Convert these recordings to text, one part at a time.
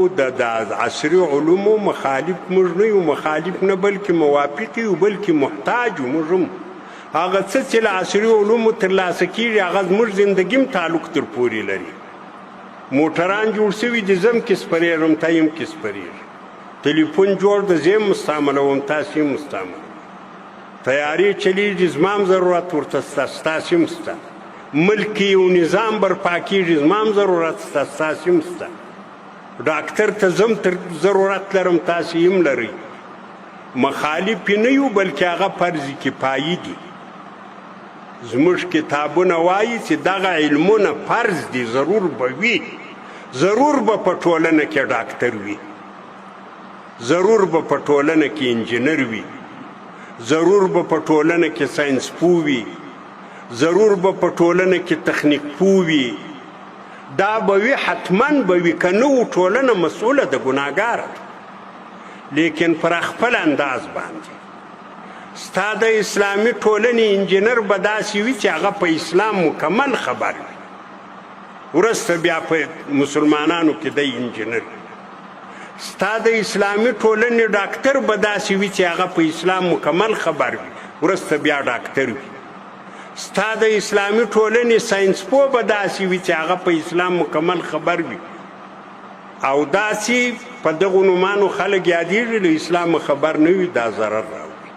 د د عصري علومو مخالف موږ نه یو، مخالف نه بلکې موافق یو، بلکې محتاج یو. موږ هم هغه څه چې له عصري علومو ترلاسه کېږي هغه زموږ زندګي هم تعلق تر پورې لري. موټران جوړ شوي دي، زه هم کې سپرېږم، ته هم کې سپرېږي. تلیفون جوړ ده، زه هم مستعملوم، تاسې هم مستعملوئ. طیارې چلېږي، زما هم ضرورت ورته شته، ستاسې هم شته. ملک کې یو نظام برپا کېږي، زما هم ضرورت شته، ستاسې هم شته. ډاکتر ته زه هم تر ضرورت لرم، تاسې هم لرئ. مخالف نه یو، بلکې هغه فرض کفایي دي. زموږ کتابونه وایي چې دغه علمونه فرض دي، ضرور به وي، ضرور به په ټولنه کې ډاکتر وي، ضرور به په ټولنه کې انجینر وي، ضرور به په ټولنه کې ساینس پوه وي، ضرور به په ټولنه کې تخنیک پوه وي. دا به وي، حتما به وي، که نه وو ټولنه مسؤله ده، ګناهګاره ده، لیکن پر خپل انداز باندې. ستا د اسلامي ټولنې انجینر به داسې وي چې هغه په اسلام مکمل خبر وي، وروسته بیا په مسلمانانو کې دی انجینر. ستا د اسلامي ټولنې ډاکتر به داسې وي چې هغه په اسلام مکمل خبر وي، وروسته بیا ډاکتر وي. ستا د اسلامي ټولنې ساینس پوه به داسې وي چې هغه په اسلام مکمل خبر وي، او داسې په دغو نومانو خلک یادېږي له اسلامه خبر نه وي، دا ضرر راوړي.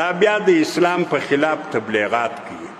دا بیا د اسلام په خلاف تبلیغات کوي.